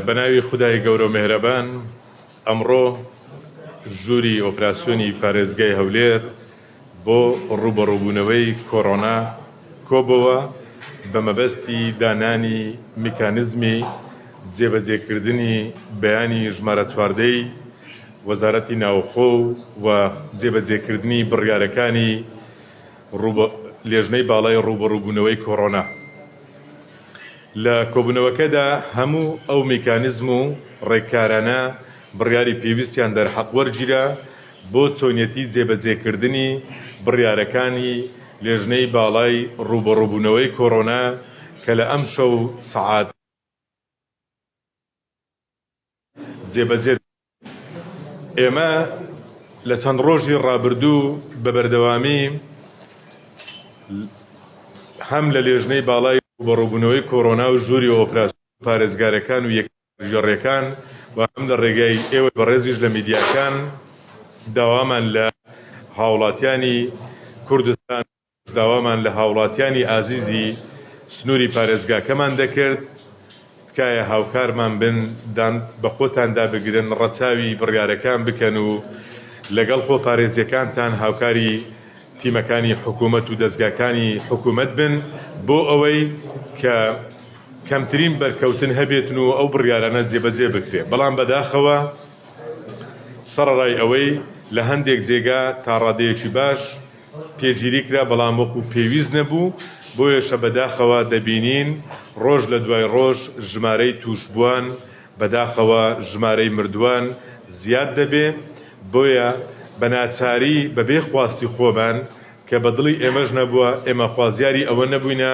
بەناوی خودای گەورە و مێهرەبان ئەمڕۆ ژووری ئۆپراسیۆنی پارێزگای هەولێر بۆ ڕووبەڕووبوونەوەی کۆرۆنا کۆبۆوە بە مەبەستی دانانی میکانزمی جێبەجێکردنی بەیانی ژمارە چواردەی وەزارەتی ناوخۆ و جێبەجێکردنی بڕیارەکانی لێژنەی باڵای ڕووبەڕووبوونەوەی کۆرۆنا. لە کۆبوونەوەکەدا هەموو ئەو میکانیزم و ڕێککارانە بڕیاری پێویستیان دەرحەق وەرگیرا بۆ چۆنیەتی جێبەجێکردنی بڕیارەکانی لێژنەی باڵای ڕووبەڕووبوونەوەی کۆرۆنا کە لە ئەمشەو سەعات جێبەجێ ئێمە لە چەند ڕۆژی ڕابردوو بە بەردەوامی هەم لە لێژنەی باڵای ڕووبەڕووبوونەوەی کۆرۆنا و ژووری ئۆپراسیۆن پارێزگارەکان و یەکگەڕێکان و هەم لە ڕێگای ئێوەی بەڕێزیش لە میدیاکان داوامان لە هاوڵاتیانی کوردستان داوامان لە هاوڵاتیانی ئازیزی سنووری پارێزگاکەمان دەکرد، تکایە هاوکارمان بن، دان بە خۆتاندا بگرن، ڕەچاوی بڕیارەکان بکەن و لەگەڵ خۆپارێزییەکانتان هاوکاری تیمەکانی حکوومەت و دەزگاکانی حکوومەت بن بۆ ئەوەی کە کەمترین بەرکەوتن هەبێتن و ئەو بڕیارانە جێبەجێ بکرێت. بەڵام بەداخەوە سەڕەڕای ئەوەی لە هەندێک جێگا تا ڕادەیەکی باش پێگیری کرا بەڵام وەکو پێویست نەبوو، بۆیەشە بەداخەوە دەبینین ڕۆژ لە دوای ڕۆژ ژمارەی تووشبووان بەداخەوە ژمارەی مردووان زیاد دەبێ، بۆیە بە ناچاری بەبێ خواستی خۆمان کە بە دڵی ئێمەش نەبووە، ئێمە خوازیاری ئەوە نەبووینە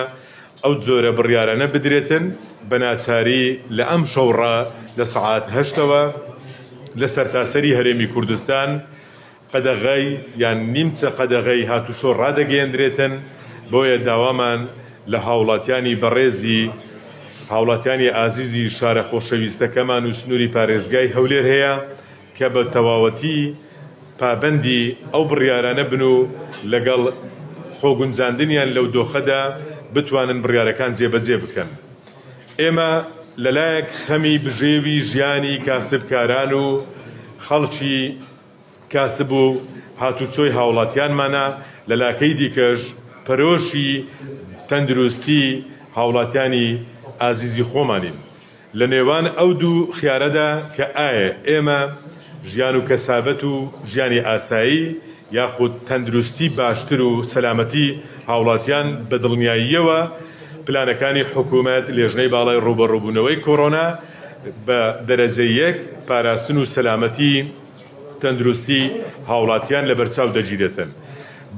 ئەو جۆرە بڕیارانە بدرێتن، بە ناچاری لە ئەمشەوڕا لە سەعات هەشتەوە لە سەرتاسەری هەرێمی کوردستان قەدەغەی یان نیمچە قەدەغەی هاتوچۆ ڕادەگەیەندرێتن، بۆیە داوامان لە هاوڵاتیانی بەڕێزی هاوڵاتیانی ئازیزی شارە خۆشەویستەکەمان و سنووری پارێزگای هەولێر هەیە کە بە تەواوەتی پابەندی ئەو بڕیارانە بن و لەگەڵ خۆگونجاندنیان لەو دۆخەدا بتوانن بڕیارەکان جێبەجێ بکەن. ئێمە لەلایەک خەمی بژێوی ژیانی کاسبکاران و خەڵکی کاسب و هاتوچۆی هاوڵاتیانمانە، لە لاکەی دیکەش پەرۆشی تەندروستی هاوڵاتیانی ئازیزی خۆمانین. لە نێوان ئەو دوو خیارەدا کە ئایە ئێمە ژیان و کەسابەت و ژیانی ئاسایی یاخود تەندروستی باشتر و سەلامەتی هاوڵاتیان بە دڵنیاییەوە پلانەکانی حکومەت، لێژنەی باڵای ڕووبەڕووبوونەوەی کۆرۆنا بە دەرەجە یەک پاراستن و سەلامەتی تەندروستی هاوڵاتیان لەبەرچاو دەگیرێتن.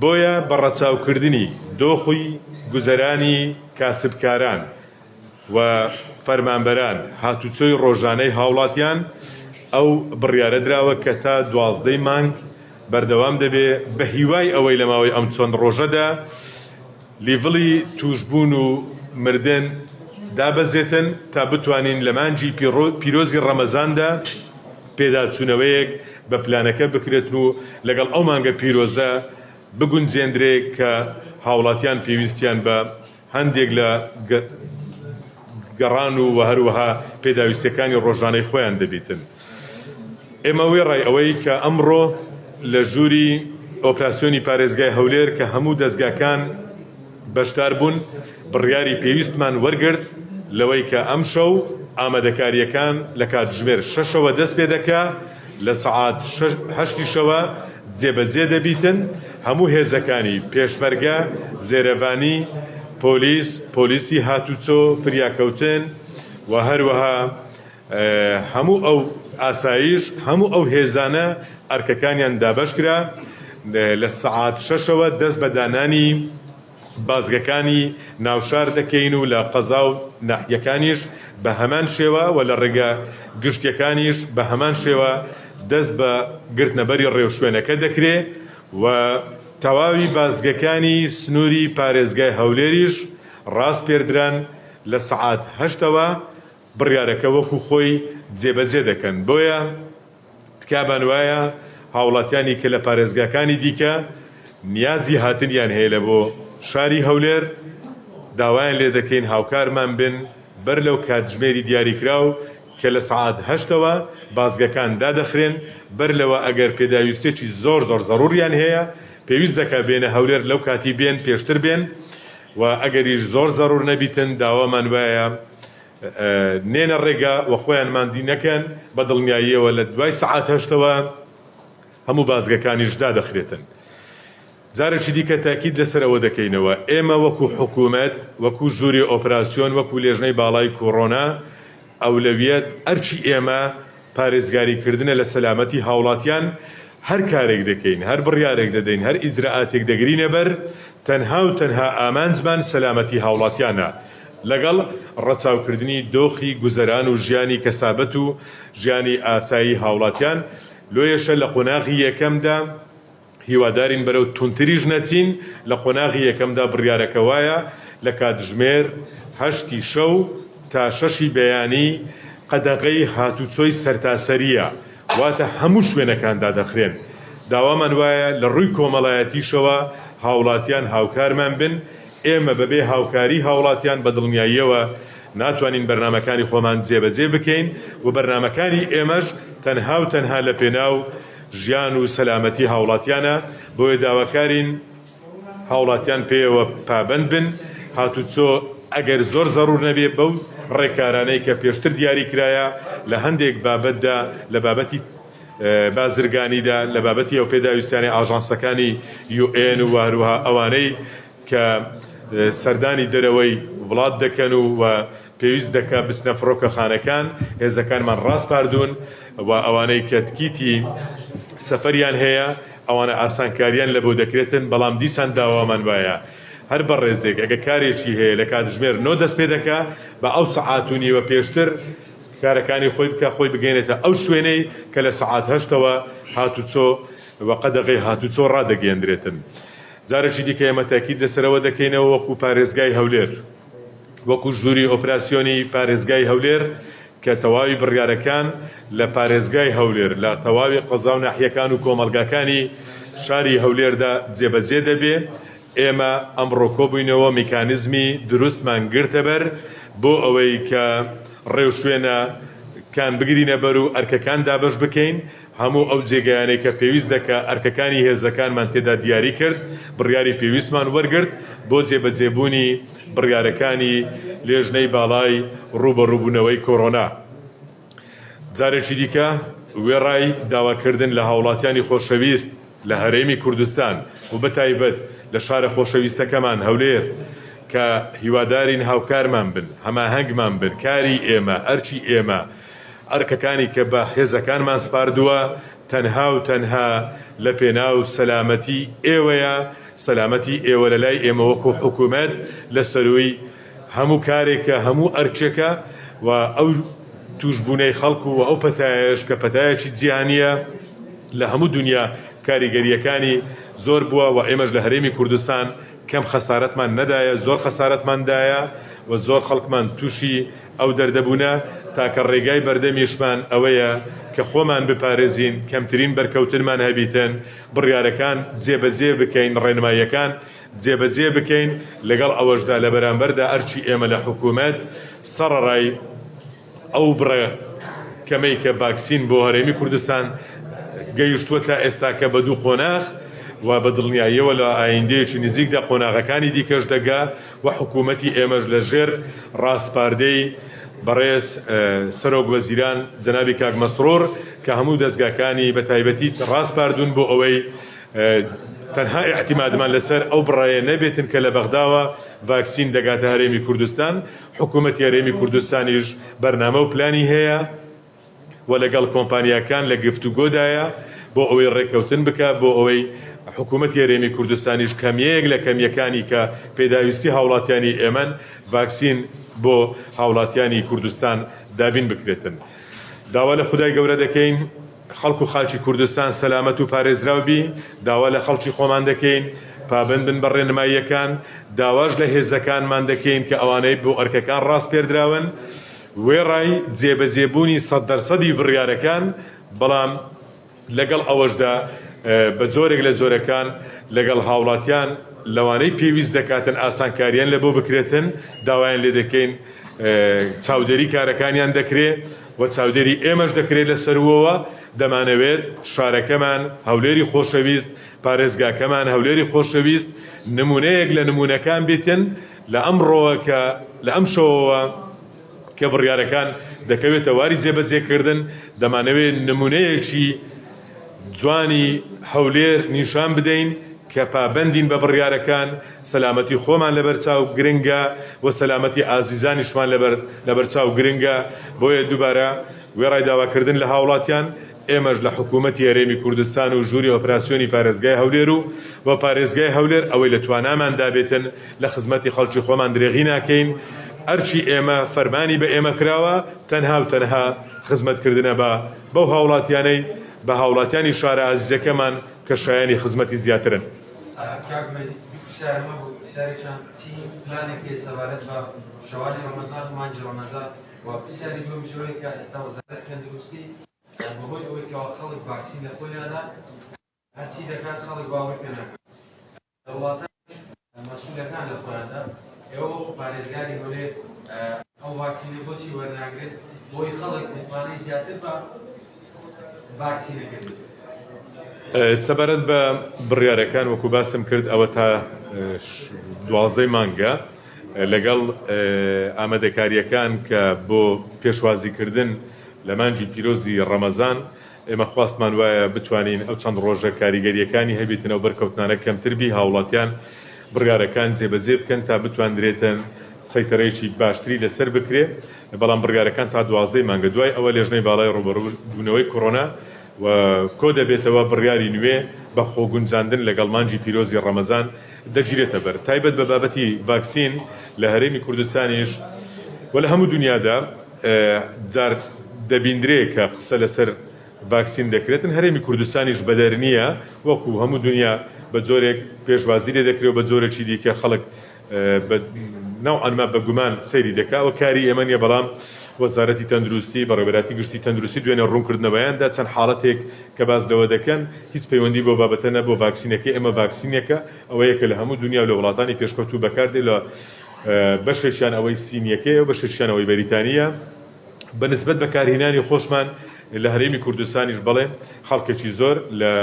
بۆیە بە ڕەچاوکردنی دۆخی گوزەرانی کاسبکاران و فەرمانبەران، هاتوچۆی ڕۆژانەی هاوڵاتیان، ئەو بڕیارە دراوە کە تا دوازدەی مانگ بەردەوام دەبێ، بە هیوای ئەوەی لە ماوەی ئەم چەند ڕۆژەدا لیڤڵی تووشبوون و مردن دابەزێتن تا بتوانین لە مانگی پیرۆزی ڕەمەزاندا پێداچوونەوەیەک بە پلانەکە بکرێتن و لەگەڵ ئەو مانگە پیرۆزە بگونجێندرێ کە هاوڵاتیان پێویستیان بە هەندێک لە گەڕان و هەروەها پێداویستیەکانی ڕۆژانەی خۆیان دەبیتن. ئێمە وێڕای ئەوەی کە ئەمڕۆ لە ژووری ئۆپراسیۆنی پارێزگای هەولێر کە هەموو دەزگاکان بەشدار بوون بڕیاری پێویستمان وەرگرت لەوەی کە ئەمشەو ئامادەکارییەکان لە کاتژمێر شەشەوە دەست پێ دەکا لە سەعات هەشتیشەوە جێبەجێ دەبیتن، هەموو هێزەکانی، پێشمەرگە، زێرەڤانی، پۆلیس، پۆلیسی هاتوچۆ، فریاکەوتن و هەروەها هەموو ئەو ئاسایش، هەموو ئەو هێزانە ئەرکەکانیان دابەشکرا، لە سەعات شەشەوە دەست بە دانانی بازگەکانی ناوشار دەکەین و لە قەزا و ناحیەکانیش بە هەمان شێوە و لە ڕێگە گشتیەکانیش بە هەمان شێوە. دەست بە گرتنەبەری ڕێوشوێنەکە دەکرێ و تەواوی بازگەکانی سنووری پارێزگای هەولێریش ڕاسپێردران لە سەعات هەشتەوە بڕیارەکە وەکو خۆی جێبەجێ دەکەن بۆیە تکامان وایە هاوڵاتیانی کە لە پارێزگاکانی دیکە نیازی هاتنیان هەیە لە بۆ شاری هەولێر داوایان لێ دەکەین هاوکارمان بن بەر لەو کاتژمێری دیاریکراو کە لە سەعات هەشتەوە بازگەکان دادەخرێن بەر لەوە ئەگەر پێداویستیەکی زۆر زۆر زەروریان هەیە پێویست دەکا بێنە هەولێر لەو کاتی بێن پێشتر بێن و ئەگەریش زۆر زەرور نەبیتن داوامان وایە نێنە ڕێگا و خۆیان ماندی نەکەن، بە دڵنیاییەوە لە دوای سەعات هەشتەوە هەموو بازگەکانیش دادەخرێتن. جارێکی دیکە تاکید لەسەر ئەوە دەکەینەوە، ئێمە وەکو حکوومەت، وەکو ژووری ئۆپراسیۆن، وەکو لێژنەی باڵای کۆڕۆنا، ئەولەویەت، ئەرکی ئێمە پارێزگاری کردنە لە سەلامەتی هاوڵاتیان، هەر کارێک دەکەین، هەر بڕیارێک دەدەین، هەر ئیجرائاتێک دەگرینە بەر، تەنها و تەنها ئامانجمان سەلامەتی هاوڵاتیانە، لەگەڵ ڕەچاوکردنی دۆخی گوزەران و ژیانی کەسابەت و ژیانی ئاسایی هاوڵاتیان، لۆیەشە لە قۆناغی یەکەمدا، هیوادارین بەرەو توندتریش نەچین، لە قۆناغی یەکەمدا بڕیارەکە وایە لە کاتژمێر هەشتی شەو تا شەشی بەیانی قەدەغەی هاتوچۆی سەرتاسەرییە، واتە هەموو شوێنەکان دادەخرێن، داوامان وایە لە ڕووی کۆمەڵایەتیشەوە هاوڵاتیان هاوکارمان بن، ئێمە بەبێ هاوکاری هاوڵاتیان بە دڵنیاییەوە ناتوانین بەرنامەکانی خۆمان جێبەجێ بکەین و بەرنامەکانی ئێمەش تەنها و تەنها لەپێناو ژیان و سەلامەتی هاوڵاتیانە، بۆیە داواکارین هاوڵاتیان پێیەوە پابەند بن، هاتوچۆ ئەگەر زۆر زەرور نەبێ بەو ڕێکارانەی کە پێشتر دیاری کرایە لە هەندێک بابەتدا لە بابەتی بازرگانیدا لە بابەتی ئەو پێداویستیانەی ئاژانسەکانی یو ئێن و هەروەها ئەوانەی کە سەردانی دەرەوەی وڵات دەکەن و و پێویست دەکا بچنە فڕۆکەخانەکان، هێزەکانمان ڕاسپاردوون و ئەوانەی کە تکیتی سەفەریان هەیە ئەوانە ئاسانکاریان لەبۆ دەکرێتن، بەڵام دیسان داوامان وایە هەر بەڕێزێک ئەگە کارێکی هەیە لە کاتژمێر نۆ دەست پێ دەکا با ئەو سەعات و نیوە پێشتر کارەکانی خۆی بکا خۆی بگەینێتە ئەو شوێنەی کە لە سەعات هەشتەوە هاتوچۆ و قەدەغەی هاتوچۆ ڕادەگەیەندرێتن. جارێکی دیکە ئێمە تاکید لەسەر ئەوە دەکەینەوە وەکو پارێزگای هەولێر، وەکو ژووری ئۆپراسیۆنی پارێزگای هەولێر کە تەواوی بڕیارەکان لە پارێزگای هەولێر لە تەواوی قەزا و ناحیەکان و کۆمەڵگاکانی شاری هەولێردا جێبەجێ دەبێ، ئێمە ئەمڕۆ کۆبووینەوە میکانیزمی دروستمان گرتەبەر بۆ ئەوەی کە ڕێوشوێنە کان بگرینە بەر و ئەرکەکان دابەش بکەین، هەموو ئەو جێگایانەی کە پێویست دەکا ئەرکەکانی هێزەکانمان تێدا دیاری کرد، بڕیاری پێویستمان وەرگرت بۆ جێبەجێبوونی بڕیارەکانی لێژنەی باڵای ڕووبەڕووبوونەوەی کۆرۆنا. جارێکی دیکە وێڕای داواکردن لە هاوڵاتیانی خۆشەویست لە هەرێمی کوردستان و بەتایبەت لە شارە خۆشەویستەکەمان هەولێر کە هیوادارین هاوکارمان بن، هەماهەنگمان بن، کاری ئێمە، ئەرکی ئێمە، ئەرکەکانی کە بە هێزەکانمان سپاردووە تەنها و تەنها لە پێناو سەلامەتی ئێوەیە، سەلامەتی ئێوە لە لای ئێمە وەکو حکومەت لە سەرووی هەموو کارێکە، هەموو ئەرکێکە و ئەو تووشبوونەی خەڵک و ئەو پەتایەش کە پەتایەکی جیهانییە لە هەموو دونیا کاریگەرییەکانی زۆر بووە و ئێمەش لە هەرێمی کوردستان کەم خەسارەتمان نەدایە، زۆر خەسارەتمان دایە و زۆر خەڵکمان تووشی ئەو دەردە بوونە، تاکە ڕێگای بەردەمیشمان ئەوەیە کە خۆمان بپارێزین، کەمترین بەرکەوتنمان هەبیتن، بڕیارەکان جێبەجێ بکەین، ڕێنماییەکان جێبەجێ بکەین، لەگەڵ ئەوەشدا لە بەرامبەردا ئەرکی ئێمە لە حکوومەت سەڕەڕای ئەو بڕە کەمەی کە ڤاکسین بۆ هەرێمی کوردستان گەیشتووە تا ئێستاکە بە دوو قۆناغ و بە دڵنیاییەوە لە ئایندەیەکی نزیکدا قۆناغەکانی دیکەش دەگا و حکوومەتی ئێمەش لە ژێر ڕاسپاردەی بەڕێز سەرۆک وەزیران جەنابی کاک مەسرور کە هەموو دەزگاکانی بە تایبەتی ڕاسپاردوون بۆ ئەوەی تەنها ئیعتیمادمان لەسەر ئەو بڕەیە نەبێتن کە لە بەغداوە ڤاکسین دەگاتە هەرێمی کوردستان، حکوومەتی هەرێمی کوردستانیش بەرنامە و پلانی هەیە و لەگەڵ کۆمپانیاکان لە گفتوگۆدایە بۆ ئەوەی ڕێککەوتن بکات بۆ ئەوەی حکوومەتی هەرێمی کوردستانیش کەمیەیەک لە کەمییەکانی کە پێداویستی هاوڵاتیانی ئێمەن ڤاکسین بۆ هاوڵاتیانی کوردستان دابین بکرێتن. داوا لە خودای گەورە دەکەین. خەڵک و خاکی کوردستان سەلامەت و پارێزراو بی، داوا لە خەڵکی خۆمان دەکەین پابەند بن بە ڕێنماییەکان، داواش لە هێزەکانمان دەکەین کە ئەوانەی بۆ ئەرکەکان ڕاسپێردراون وێڕای جێبەجێبوونی سەد دەرسەدی بڕیارەکان، بەڵام لەگەڵ ئەوەشدا بە جۆرێک لە جۆرەکان لەگەڵ هاوڵاتیان لەوانەی پێویست دەکاتن ئاسانکاریان لە بۆ بکرێتن داوایان لێ دەکەین چاودێری کارەکانیان دەکرێ و چاودێری ئێمەش دەکرێت لە سەرووەوە دەمانەوێت شارەکەمان هەولێری خۆشەویست پارێزگاکەمان هەولێری خۆشەویست نمونەیەک لە نمونەکان بێتن لە ئەمڕۆوە کە لە ئەمشەوەوە کە بڕیارەکان دەکەوێتە واری جێبەجێکردن، دەمانەوێت نمونەیەکی جوانی هەولێر نیشان بدەین کە پابەندین بە بڕیارەکان، سەلامەتی خۆمان لەبەرچاو گرنگە و سەلامەتی ئازیزانیشمان لەبەرچاو گرنگە، بۆیە دووبارە وێڕای داواکردن لە هاوڵاتیان، ئێمەش لە حکوومەتی هەرێمی کوردستان و ژووری ئۆپراسیۆنی پارێزگای هەولێر و و پارێزگای هەولێر ئەوەی لە تواناماندا بێتن لە خزمەتی خەڵکی خۆمان درێغی ناکەین، ئەرکی ئێمە فەرمانی بە ئێمە کراوە تەنها و تەنها خزمەتکردنە بە بەو هاوڵاتیانەی بە هاوڵاتیانی شارە ئازیزەکەمان کە شایەنی خزمەتی زیاترن. کاک مەجید دوو پرسیارم هەبوو، پرسیارێکیان چی پلانێک هەیە سەبارەت بە شەوانی ڕەمەزان و مانگی ڕەمەزان؟ و پرسیاری دووەمیش ئەوەیە کە ئێستا وەزارەتی تەندروستی بەهۆی ئەوەی کەوا خەڵک ڤاکسین لە خۆی نادا هەرچی دەکات خەڵک باوەڕی پێ ناکات لە وڵاتانیش مەسئولەکان لە خۆیاندا ئێوە وەکو پارێزگاری هەولێر ئەو ڤاکسینە بۆچی وەرناگرن بۆی خەڵک متمانەی زیاتر بە ڤاکسینەکە بێت؟ سەبارەت بە بڕیارەکان وەکو باسم کرد ئەوە تا دوازدەی مانگە لەگەڵ ئامادەکارییەکان کە بۆ پێشوازیکردن لە مانگی پیرۆزی ڕەمەزان، ئێمە خواستمان وایە بتوانین ئەو چەند ڕۆژە کاریگەرییەکانی هەبیتن ئەو بەرکەوتنانە کەمتر بی، هاوڵاتیان بڕیارەکان جێبەجێ بکەن تا بتواندرێتن سەیتەرەیەکی باشتری لەسەر بکرێ، بەڵام بڕیارەکان تا 12 ی مانگە دوای ئەوە لێژنەی باڵای ڕووبەڕووبوونەوەی کۆرۆنا و کۆدەبێتەوە بڕیاری نوێ بە خۆگونجاندن لەگەڵ مانگی پیرۆزی ڕەمەزان دەگیرێتە بەر تایبەت بە بابەتی ڤاکسین لە هەرێمی کوردستانیش و لە هەموو دنیادا جار دەبیندرێ کە قسە لەسەر ڤاکسین دەکرێتن هەرێمی کوردستانیش بەدەر نییە وەکو هەموو دنیا بە جۆرێک پێشوازی لێ دەکرێت و بە جۆرێکی دیکە خەڵک بە نەوعا ما بە گومان سەیری دەکا، ئەوە کاری ئێمە نیە، بەڵام وەزارەتی تەندروستی، بەڕێوەبەرایەتی گشتی تەندروستی دوێنێ ڕوونکردنەوەیان دا چەند حاڵەتێک کە باس لەوە دەکەن هیچ پەیوەندی بەو بابەتە نەبووە، ڤاکسینەکەی ئێمە ڤاکسینێکە ئەوەیە کە لە هەموو دونیا و لە وڵاتانی پێشکەوتوو بەکاردێ لە بەشێکیان ئەوەی سینیەکەیە و بەشێکیان ئەوەی بەریتانییە. بە نسبەت بەکارهینانی خۆشمان لە هەرێمی کوردستانیش بەڵێ خەڵکێکی زۆر لە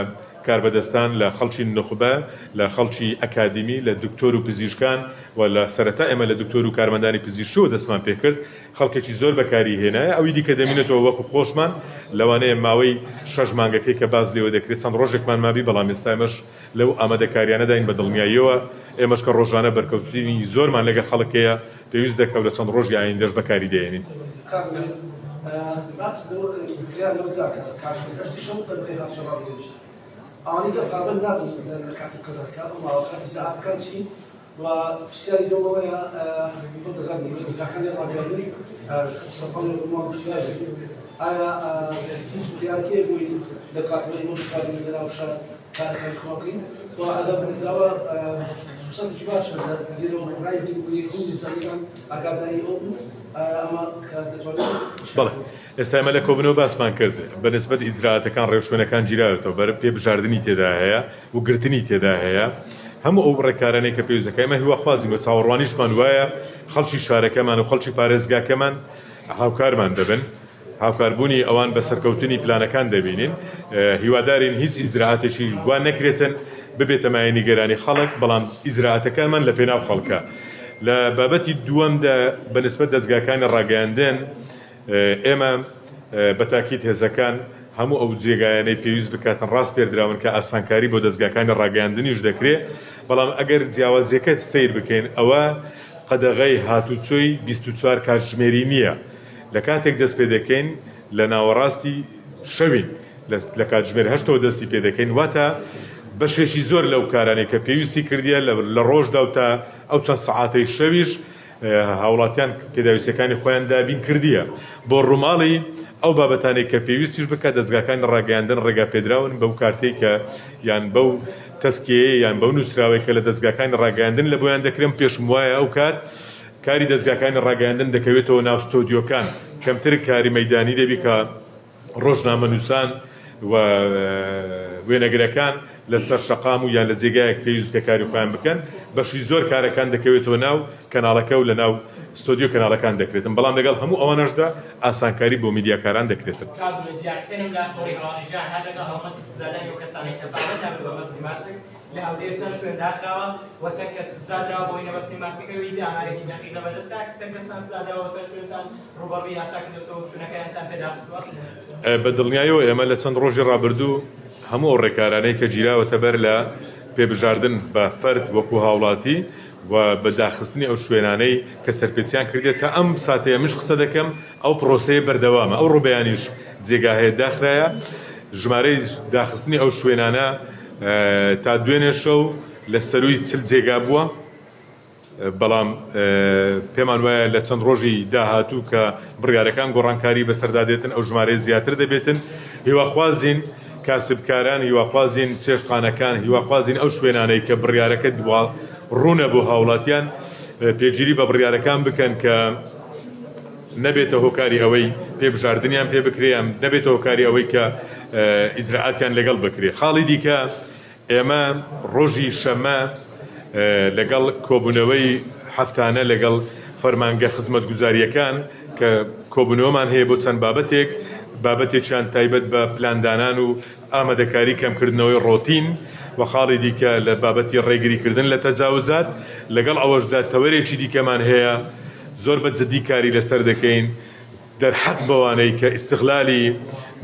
کاربەدەستان لە خەڵکی نوخبە لە خەڵکی ئەکادیمی لە دکتۆر و پزیشکان و لە سەرەتا ئێمە لە دکتۆر و کارمەندانی پزیشکیەوە دەستمان پێکرد خەڵکێکی زۆر بەکاری هێنایە ئەوی دیکە دەمینێتەوە وەکو خۆشمان لەوانەیە ماوەی شەش مانگەکەی کە باس لێوە دەکرێت چەند ڕۆژێکمان مابی بەڵام ئێستا ئێمەش لەو ئامادەکاریانەداین بە دڵنیاییەوە ئێمەش کە ڕۆژانە بەرکەوتنی زۆرمان لەگە خەڵک هەیە پێویست دەکا و لە چەند ڕۆژی ئایندەش بەکاری دەهێنین. کاک ئومێد باس لەوە کرا لەوە درا کە کاتژمێر هەشتی شەو قەدەغەی هاتوچۆ ڕابگەیەنرێت. ئەوانەی کە پابەند نابن لە کاتی قەدەغەکە ئەو ماوە کاتی سەعاتەکان چین و پرسیاری دووەم ئەوەیە خۆت دەزانی دەزگاکانی ڕاگەیاندن سەرقاڵی ڕووماڵ و شتی وایە. ئایا هیچ بڕیارێک هەیە بۆی لەو کاتەوە ئێمە بتوانین لەناو شار کارەکانی خۆمان بکەین و ئەگەر بڕیاوە فرسەتێکی باشە لێرەوە ڕای بین و هەموو ئینسانەکان ئاگاداری ئەو بن ئەمە کە دەتوانین بەڵێ ئێستا ئێمە لە کۆبوونەوە باسمان کرد بە نسبەت ئیجرائاتەکان ڕێوشوێنەکان گیراوەتەوە بەر پێ بژاردنی تێدا هەیە و گرتنی تێدا هەیە هەموو ئەو ڕێکارانەی کە پێویست دەکات ئێمە هیواخوازین و چاوەڕوانیشمان وایە خەڵکی شارەکەمان و خەڵکی پارێزگاکەمان هاوکارمان دەبن هاوکاربوونی ئەوان بە سەرکەوتنی پلانەکان دەبینین، هیوادارین هیچ ئیجرائاتێکی وا نەکرێتن ببێتە مایەی نیگەرانی خەڵک، بەڵام ئیجرائاتەکانمان لە پێناو خەڵکە. لە بابەتی دووەمدا بە نسبەت دەزگاکانی ڕاگەیاندن، ئێمە بە تاکید هێزەکان هەموو ئەو جێگایانەی پێویست بکاتن ڕاسپێردراون کە ئاسانکاری بۆ دەزگاکانی ڕاگەیاندنیش دەکرێ، بەڵام ئەگەر جیاوازییەکە سەیر بکەین ئەوە قەدەغەی هاتوچۆی 24 کاتژمێری نییە، لە کاتێک دەست پێ دەکەین لە ناوەڕاستی شەوین لە کاتژمێر هەشتەوە دەستی پێ دەکەین واتە بەشێکی زۆر لەو کارانەی کە پێویستی کردیە لە ڕۆژدا و تا ئەو چەند سەعاتەی شەویش. هاوڵاتیان پێداویستیەکانی خۆیان دابین کردیە. بۆ ڕووماڵی ئەو بابەتانەی کە پێویستیش بکات دەزگاکانی ڕاگەیاندن ڕێگا پێدراون بەو کارتەی کە یان بەو تەزکیەیە یان بەو نووسراوەی کە لە دەزگاکانی ڕاگەیاندن لە بۆیان دەکرێن پێشم وایە ئەو کات کاری دەزگاکانی ڕاگەیاندن دەکەوێتەوە ناو ستۆدیۆکان کەمتر کاری مەیدانی دەبی کە ڕۆژنامەنووسان و وێنەگرەکان لەسەر شەقام و یان لە جێگایەک پێویست بکە کاری خۆیان بکەن بەشی زۆر کارەکان دەکەوێتەوە ناو کەناڵەکە و لە ناو ستۆدیۆ کەناڵەکان دەکرێتن بەڵام لەگەڵ هەموو ئەوانەشدا ئاسانکاری بۆ میدیاکاران دەکرێتن. کاک ئومێد دیار حسێنم لە تۆڕی هەواڵی ژیان هەر لەگەڵ هەڵمەتی سزادانی ئەو کەسانەی کە پابەند نابن بە بەستنی ماسک لە هەولێر چەند شوێن داخراوە و چەند کەس سزادراوە بەهۆی نەبەستنی ماسکەکە و هیچ ئامارێکی دەقیق لەبەردەستە کە چەند کەستان سزادراوە و چەند شوێنتان ڕووبەڕووی یاسا کردۆتەوە و شوێنەکەیانتان پێ داخستووە؟ بە دڵنیایەوە ئێمە لە چەند ڕۆژی ڕابردوو هەموو ئەو ڕێکارانەی کە گیراوەتە بەر لە پێبژاردن بە فەرد وەکو هاوڵاتی و بە داخستنی ئەو شوێنانەی کە سەرپێچیان کردیە تا ئەم ساتەی ئەمنش قسە دەکەم ئەو پرۆسەیە بەردەوامە ئەو ڕۆبەیانیش جێگا هەیە داخرایە ژمارەی داخستنی ئەو شوێنانە تا دوێنێ شەو لە سەرووی 40 جێگا بووە بەڵام پێمان وایە لە چەند ڕۆژی داهاتوو کە بڕیارەکان گۆڕانکاری بەسەردا دێتن ئەو ژمارەیە زیاتر دەبێتن هیواخوازین کاسبکاران هیواخوازین چێشتخانەکان هیواخوازین ئەو شوێنانەی کە بڕیارەکە دوا ڕوونە بۆ هاوڵاتیان پێگیری بە بڕیارەکان بکەن کە نەبێتە هۆکاری ئەوەی پێبژاردنیان پێ بکرێ یان نەبێتە هۆکاری ئەوەی کە ئیجرائاتیان لەگەڵ بکرێ خاڵی دیکە ئێمە ڕۆژی شەممە لەگەڵ کۆبوونەوەی هەفتانە لەگەڵ فەرمانگە خزمەتگوزارییەکان کە کۆبوونەوەمان هەیە بۆ چەند بابەتێک، بابەتێکیان تایبەت بە پلاندانان و ئامادەکاری کەمکردنەوەی ڕۆتین و خاڵی دیکە لە بابەتی ڕێگریکردن لە تەجاوزات، لەگەڵ ئەوەشدا تەوەرێکی دیکەمان هەیە زۆر بە جدی کاری لەسەر دەکەین، دەرحەق بەوانەی کە ئیستغلالی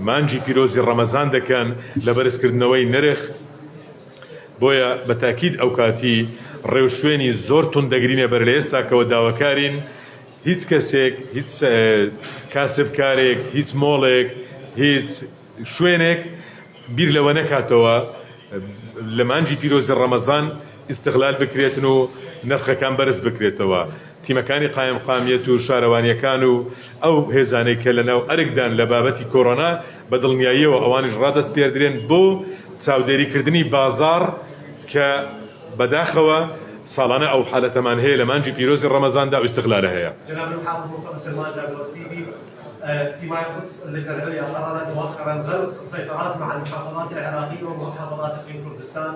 مانگی پیرۆزی ڕەمەزان دەکەن لە بەرزکردنەوەی نرخ، بۆیە بە تاکید ئەوکاتی ڕێوشوێنی زۆر توند دەگرینە بەر لە ئێستاکەوە داواکارین هیچ کەسێک هیچ کاسبکارێک هیچ مۆڵێک هیچ شوێنێک بیر لەوە نەکاتەوە لە مانگی پیرۆزی ڕەمەزان ئیستغلال بکرێتن و نرخەکان بەرز بکرێتەوە. تیمەکانی قایمقامیەت و شارەوانییەکان و ئەو هێزانەی کە لەناو ئەرکدان لە بابەتی کۆرۆنا بە دڵنیاییەوە ئەوانیش ڕادەسپێردرێن بۆ چاودێریکردنی بازاڕ کە بەداخەوە ساڵانە ئەو حالەتەمان هەیە لە مانگی پیرۆزی ڕەمەزاندا ئەو ئیستغلالە هەیە. جناب المحافظ مصطفى سلمان زاگرۆس تیڤی فيما يخص اللجنة العليا قررت مؤخرا غلق السيطرات مع المحافظات العراقية ومحافظات إقليم كردستان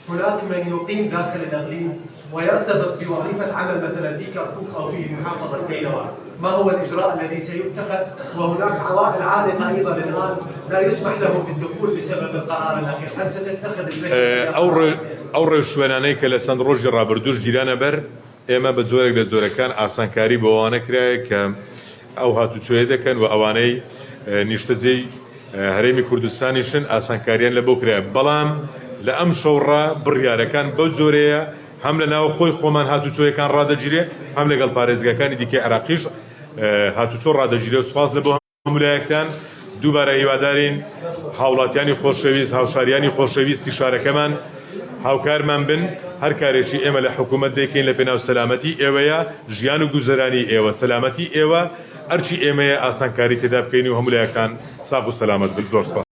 هناك من يقيم داخل الإقليم ويرتبط بوظيفة عمل مثلا في كركوك أو في محافظة نينوى ما هو الإجراء الذي سيتخذ وهناك عوائل عالقة أيضا الآن لا يسمح لهم بالدخول بسبب القرار الأخير هل ستتخذ اللجنة ئەو ڕێوشوێنانەی کە لە چەند ڕۆژی ڕابردووش گیرانە بەر ئێمە بە جۆرێک لە جۆرەکان ئاسانکاری بۆ ئەوانە کرایە کە ئەو هاتوچۆیە دەکەن و ئەوانەی نیشتەجێی هەرێمی کوردستانیشن ئاسانکاریان لە بۆ کرایە بەڵام لە ئەم شەوڕا بڕیارەکان بەو جۆرەیە هەم لە ناو خۆی خۆمان هاتوچۆیەکان ڕادەگیرێ هەم لەگەڵ پارێزگاکانی دیکەی عێراقیش هاتوچۆ ڕادەگیرێ و سوپاس لە بۆ هەموو لایەکتان دووبارە هیوادارین هاوڵاتیانی خۆشەویست هاوشاریانی خۆشەویستی شارەکەمان هاوکارمان بن هەر کارێکی ئێمە لە حکوومەت دەیکەین لە پێناو سەلامەتی ئێوەیە ژیان و گوزەرانی ئێوە سەلامەتی ئێوە ئەرکی ئێمەیە ئاسانکاری تێدا بکەین و هەموو لایەکتان ساغ و سەلامەت بن زۆر سپاس.